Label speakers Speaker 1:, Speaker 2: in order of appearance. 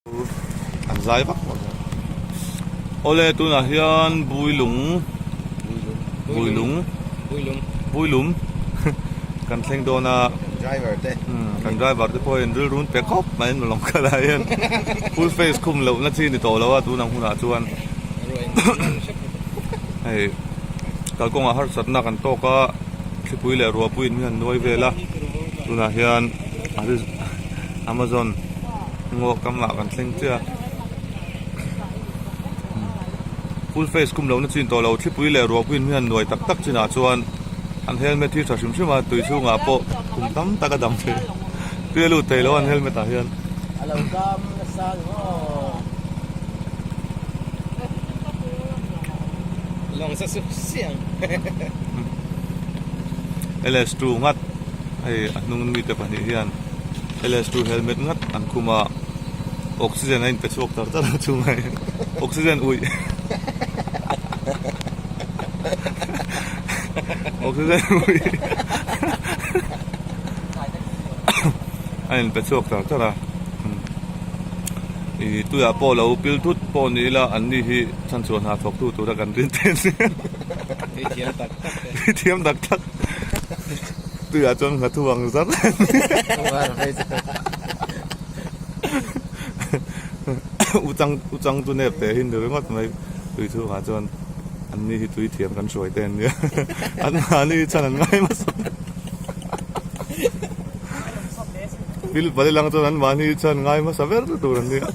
Speaker 1: An zai vak vak a. Awle tunah hian Builung Builung Builum kan thleng dawn a.
Speaker 2: Driver te.
Speaker 1: Kan driver te pawhin rilru an pe khawp mai an lawng kal ah hian full face khum loh na chi ni tawh lo a tun ang hunah chuan hei kalkawngah harsatna kan tawk a thlipui leh ruahpuiin hi an nuai vel a tunah hian Amazon Ngaw kamah kan thleng chiah a full face khum lohna chin tawh lo thlipui leh ruahpuiin hian nuai tak tak chinah chuan an helmet hi tha hrim hrim a tui chhungah pawh kum tam tak a dam thei tui a lut thei lo an helmet ah hian. LS2 ngat hei a hnung mite pahnih hian. LS2 helmet ngat an khum a, oxygen a inpe chhuak tar tar a chhungah hian oxygen uih oxygen uih a inpe chhuak tar tar a ih tuiah pawh lo pil thut pawh ni ila an ni hi chhanchhuah hna thawk tu tura kan rin te
Speaker 2: Tui thiam tak tak te.
Speaker 1: Tui thiam tak tak. Tuiah chuan nghathu ang zar U chang u chang chu nep teh hi ni ringawt mai tui chhungah chuan an ni hi tui thiam kan hruai te an nia an mahni hi chhan an ngai hmasa ber thil pali lang chuan an mahni hi chhan ngai hmasa ber tur an nia.